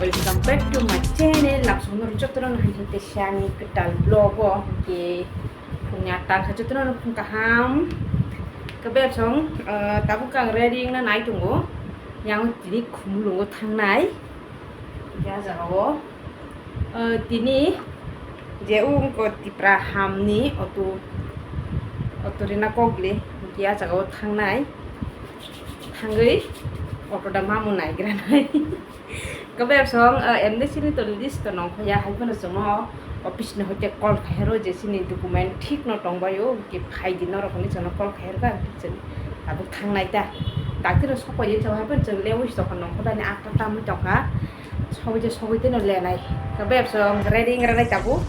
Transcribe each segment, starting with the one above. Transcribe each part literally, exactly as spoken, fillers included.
Welcome back to my channel. Langsung no jotono no hai te siani kwtal vlog o ke phungya tang kha jotono no phung kaham. Ke bebsong, eh, tabuk ang ready wngna nai tongo. Yang tini khumulungo thangnai. Ya jaga o. Eh, tini je wngko Tipra hamni auto, auto rina kokle ya jaga o thangnai. Thangwi auto da mamu naigra nai. Kabe song, eh, M D C ni to list to nong khoya, hai phano chwngno office ni hoite call khairo je chini document thik no tong bai o, ki phai di norok hinwi chwngno call khairo ka, chwng tabuk thangnai ta. Dakti no sokoi je chwng hai phano chwng lewi tong kha nong kho dani atta tamwi tong kha, sogwi je sogwi tei no lenai. Kabe song ready wng rwnai tabuk.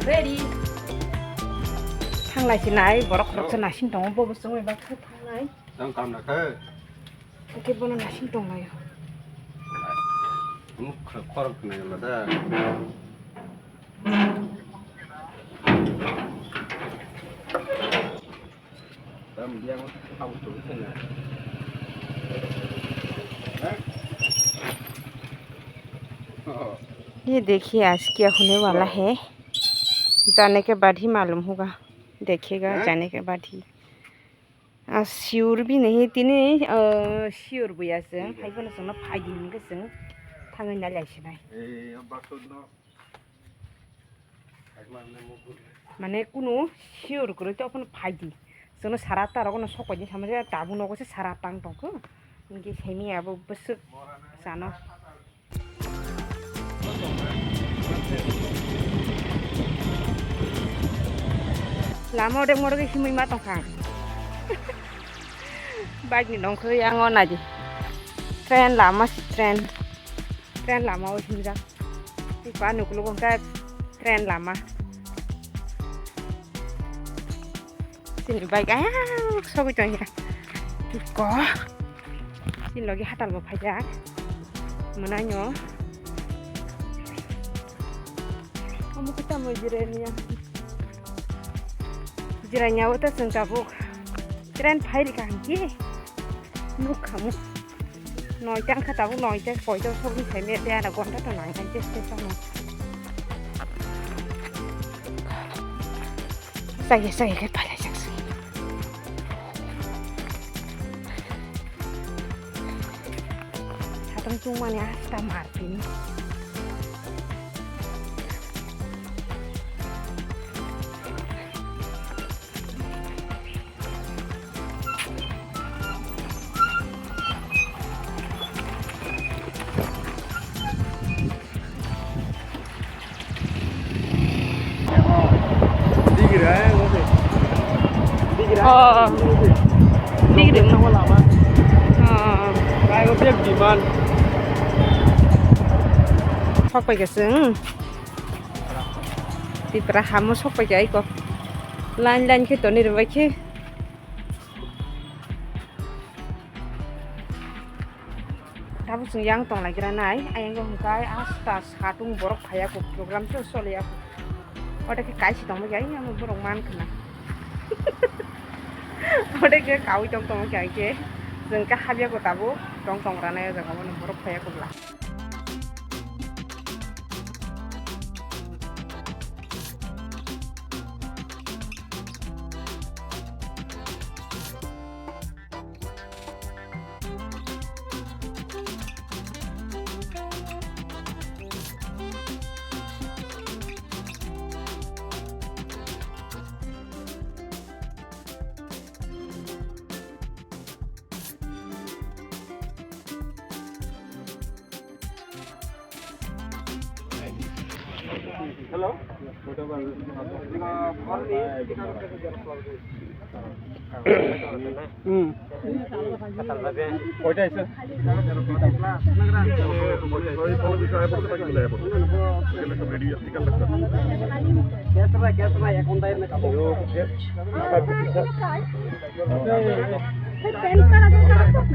Ready. Thanglai se nai, borok khoroksa nasing tongo, bo bo chwngwi baksa thangnai. Tang kam na khe. Oke, bono nasing tonglaio. Muk khorok khorok khna yala da. Tam dia mo tau tu khna. Ha? Oh. ये देखिए, आज क्या होने वाला है। जाने के बाद ही मालूम होगा, देखिएगा, हैं? जाने के बाद ही। Ah, sure bini hi tini, ah, sure buya chwng. Hai phano chwngno phai di hwnkhe chwng thangwi nai lai sinai. Mane kunu sure kwrwi to phano phai di. Chwngno sara ta rokno sokoi di sama je tabuk nogo se sara tang tong kho. Hwnkhe semi abo bwswk chano. Lama odek modok himwi ma tongkha ang. Bike ni nongkhorwi ang o naidi. Train lama si train. Train lama o himjak. Tei pa nukulogo hwnkhe train lama. Chini bike ayang sogwi tongya. Ko. Chini logi hatal bo phaijak. Mwnaino. Omo khe tamo jirania. Jirania o ta chwng tabuk. Train phai rikha hwnkhe. Nukha mo. Noita wngkha tabuk noita koito sogwi saimaya tei ana gonta to nang hai tei station o. Chaya chaya khe phalai jak se. Satang chungmani asta martin. Oh. Tigre. Oh. Sok pai ka chwng. Tipra hamo sok pai ka aiko. Line line khe toni rwbai khe. Tabuk chwng yang tong lai gra nai, ayang hwnkhe asta satung borok phaiya kho, program se choliya kho. Ode khe kaisa tong bai, ayang borok man khna. Ode khe kaui tong tong khe, chwng khe habya kho tabuk tong tong gra nai o jaga o borok phaiya kho bwla. Hmm. Koyta ise?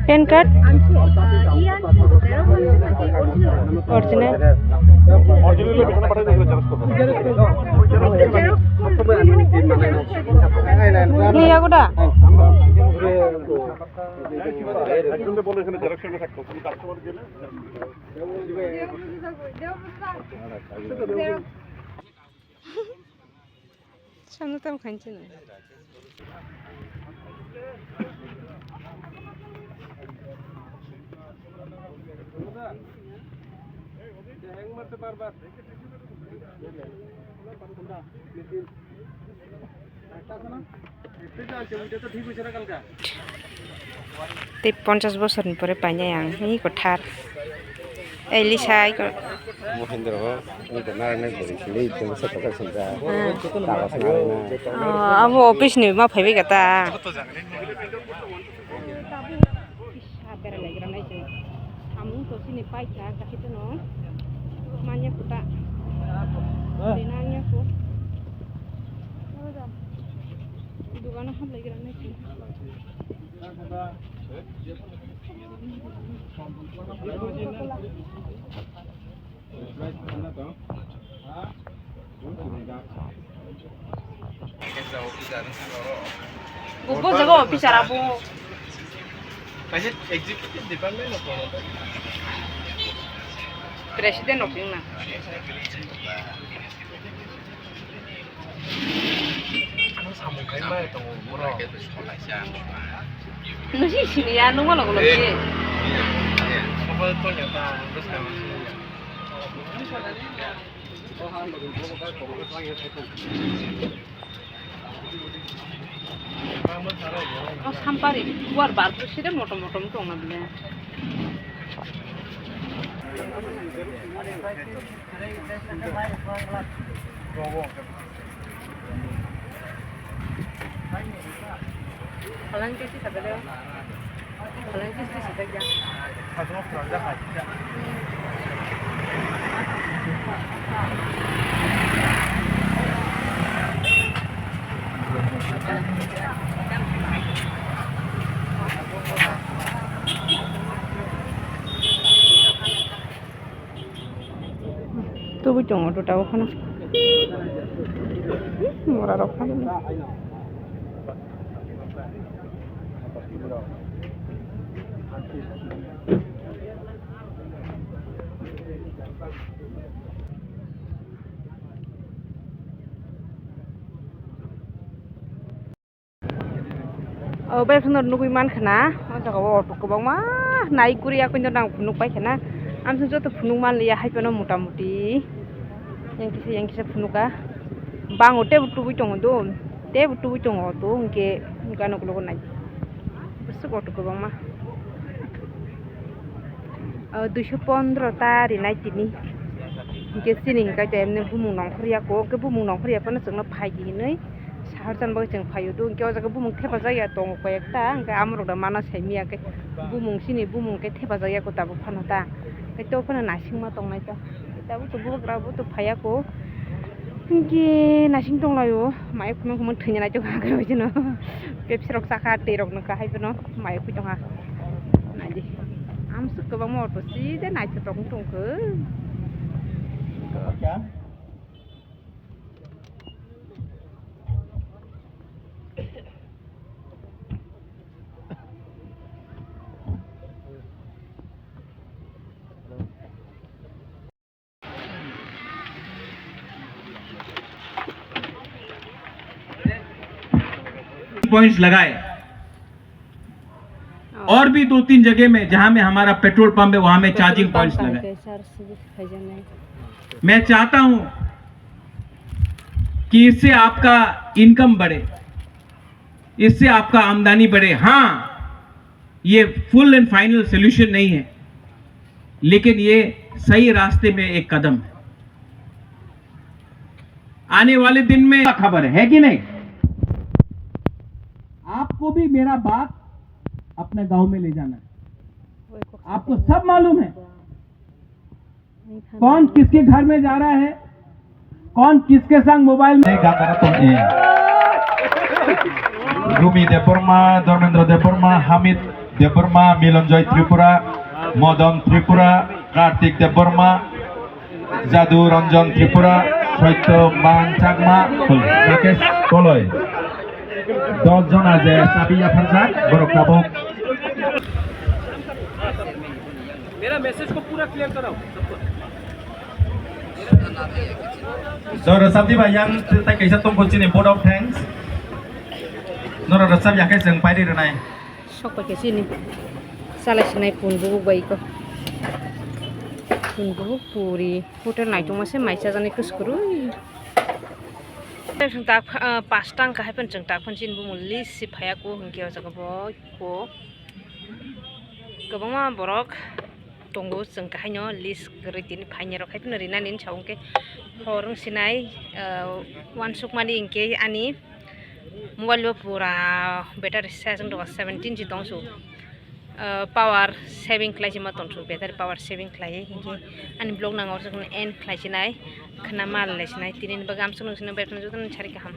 Pan card? Original? Ni yago da? Sana tam khanchina. Tei ponchas bosorni pore painai ang, iko thar. Ei, Lisa, iko. Mohindra ho, iko narwknai bwrwi sili, iko sakha sakha swijak. Hmm. Kagoj narwknai. Oh, abo office ni ma phaibai kha ta. Samung to sini paikha, kahiteno manya kuta. Dena anya ko. Dugano hablai gira nai. Bo, bo jaga officer abo. Kaisa executive department no kono. President of na. Ano samung khai ma tongo bro. Nasi sini ya, nungma logo logo. Apa to ya ta, terus kamu. O sampari, buar bar phurside motom motom tongna bile. Phalang kesi sakade. Phalang kesi sakade. Tubui tongo duta o phano. Mora rok phano. O bai phano nugui mankha na, o jaga o auto kwbangma nai guri yakui no nang phunuk pai kha na. Amsong joto phunuk man liya hai phano mota moti. Yang kisa yang kisa phunuk ka. Bango tebo tubui tongo do. Tebo tubui tongo auto hwnkhe gana ukulok o nai. Bwswk auto kwbangma. O duiso pondro ta rinai tini. Hwnkhe chini hwnkhe to emne bumung nongkhor ya kok, hwnkhe bumung nongkhor ya phano chwngno phai di hinwi. Sahar chan bagwi chwng phaio do, hwnkhe o jaga bumung thepajak ya tongo koi ekta, hwnkhe amorok da mana sai miya khe bumung chini bumung khe thepajak ya kho tabuk phano ta, hwnkhe to phano naisingma tongnai ta, tabuk to bubagra bo to phaiya kho, hwnkhe naising tonglaio, mai khumui khumui thwina naitok kha khe bai chwngno Pepsi rok chakha, twi rok nukha hai phano mai khoi tongkha, naidi amswk kwbangma auto si de naithotok wng tongkho. Points लगाए और भी दो तीन जगह में जहां में हमारा पेट्रोल पंप है वहां में चार्जिंग पॉइंट्स लगाए। मैं चाहता हूं कि इससे आपका इनकम बढ़े, इससे आपका आमदनी बढ़े। हाँ, ये फुल एंड फाइनल सॉल्यूशन नहीं है, लेकिन ये सही रास्ते में एक कदम है। आने वाले दिन में खबर है कि नहीं? आपको भी मेरा बात अपने गांव में ले जाना है। आपको सब मालूम है कौन किसके घर में जा रहा है, कौन किसके संग मोबाइल में। Gakara tong e. Rumi Debbarma, Dharmendra Debbarma, Hamid Debbarma, Milonjoy Tripura, Modan Tripura, Kartik Debbarma, Jadu Ranjan Tripura, Soityo Bahan Chakma, Rakesh Koloi. Dos jona je chabi yapharjak, borok tabuk. मेरा मैसेज को पूरा क्लियर कराओ सबको। So, rwchapdi bai yang tai kaisa tongkho chini vote of thanks. Norok rwchap yakhe chwng pairi rwnai. Sok bai khe chini chalai sinai pun bubuk bai ko. Pun bubuk puri. Hotel naitongma se mai chajaknai kwswk kwrwi. Chwng tak, ah, pasta wngkha hai phano chwng tak phano chini bumung list se phaiya kho hinkhe o jaga bo kho kwbangma borok tongo, chwng haino list kwrwi tini phainai rok hai phano rinani hinwi sa hwnkhe hor wng sinai, ah, uansukmani hinkhe ani mobile bo pura battery se aswk seventeen se tong su. Ah, power saving khlai se ma tong su, battery power saving khlai hinkhe ani vlog nang or end khlai sinai khna mal lai sinai tini ni bagwi amsuk nung sinai bai phano jotono sari kaham.